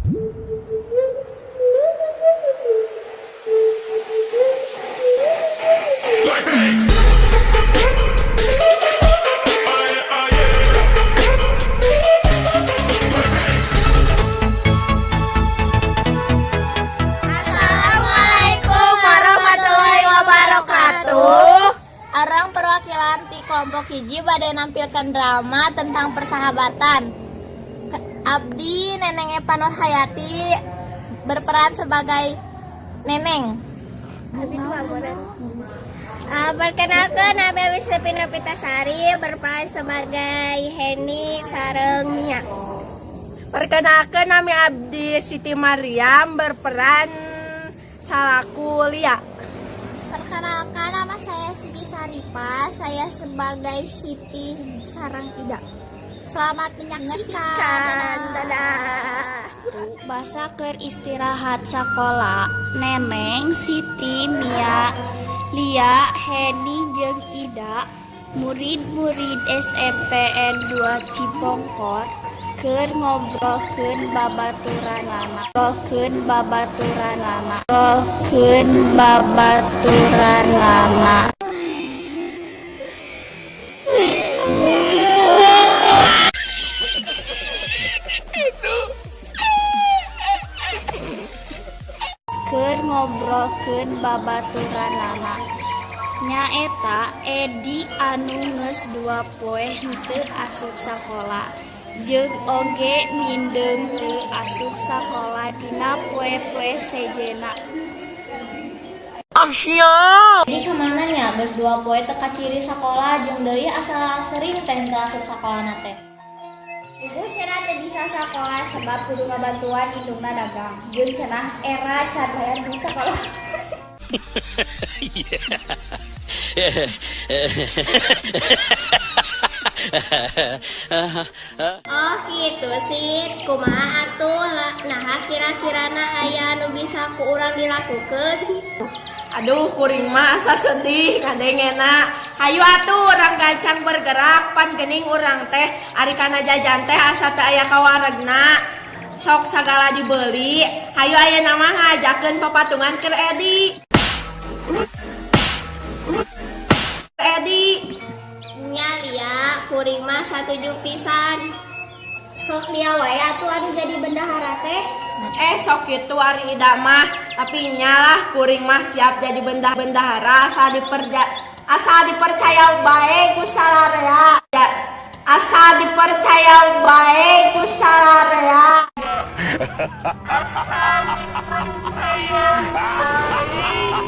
Assalamualaikum warahmatullahi wabarakatuh. Urang perwakilan ti kelompok 1 bade nampilkan drama tentang persahabatan. Abdi Neneng Eva Nur Hayati berperan sebagai Neneng. Perkenalkan, Abdi Wisnu Nopitasari berperan sebagai Heni sareng Mia. Perkenalkan, nami Abdi Siti Mariam berperan salaku Lia. Perkenalkan, nama saya Siti Saripa, saya sebagai Siti sareng Ida. Selamat menyaksikan. Dadah. Basa keur istirahat sakola, Neneng, Siti, Mia, Lia, Heni jeung Ida, murid-murid SMPN 2 Cipongkor, keur ngobrolkeun babaturanana, ngobrolkeun babaturanana, ngobrolkeun babaturanana. Keur ngobrolkeun babaturanana, nyaeta Edi anu geus 2 poe henteu asup sakola jeung oge mindeung teu asup sakola dina poe-poe sejenna. Jadi kemana nya, geus 2 poe teu kaciri sakola, jeung deui asa sering teh teu asup sakolana teh. Puguh cenah teu bisa sakola sebab kudu ngabantuan indungna dagang. Jeung cenah era can bayar duit sakola. Oh gitu sih, kumaha atuh lah, nah, kira-kirana aya nu bisa ku urang dilakukeun? Aduh, kuring mah asa sedih ngadengena. Hayu atuh urang gancang bergerak, pan geuning urang teh ari kana jajan teh asa teu aya kawaregna. Sok sagala dibeli. Hayu ayeuna mah ngajakeun papatungan keur Edi. Edi. Nya Lia, kuring mah satuju pisan. Sok Lia wae atuh anu jadi bendahara teh. Eh, sok kitu ari Ida mah, tapi nyalah kuring mah siap jadi bendahara asal dipercaya bae ku salarea. Ya, asal dipercaya bae ku salarea. Asal dipercaya bae ku salarea.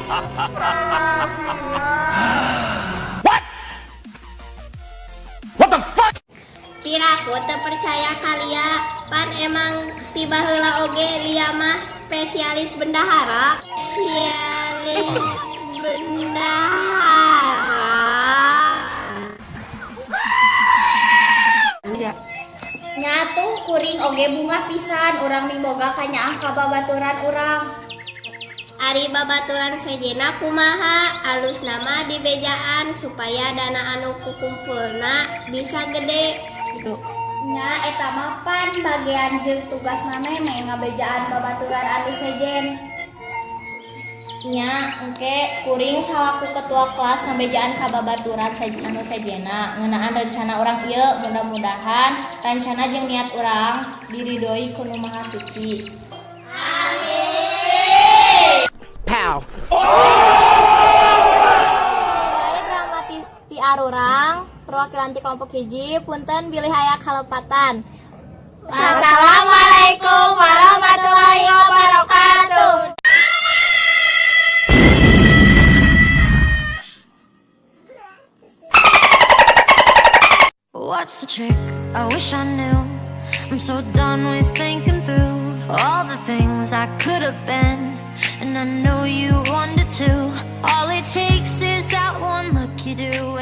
What the fuck? Piraku teu percaya ka Lia, pan emang ti baheula oge Lia mah spesialis bendahara. Spesialis bendahara. Nya atuh, kuring oge bungah pisan urang miboga kanyaah ka babaturan urang. Ari babaturan sejenna kumaha? Alusna mah dibejaan supaya dana anu kukumpulna bisa gede. Nya, eta mah pan bagian jeung tugasna Neneng ngabejaan babaturan anu sejen. Nya, engke kuring salaku ketua kelas ngabejaan ka babaturan anu sejenna ngeunaan rencana urang ieu. Mudah-mudahan rencana jeung niat urang diridoi ku Nu Maha Suci. Pow. Bae drama ti arurang perwakilan ti kelompok 1, punten bilih aya kalepatan. Wassalamualaikum warahmatullahi wabarakatuh. What's the trick? I wish I knew. I'm so done with thinking through all the things I could have been. And I know you wanted to. All it takes is that one look you do.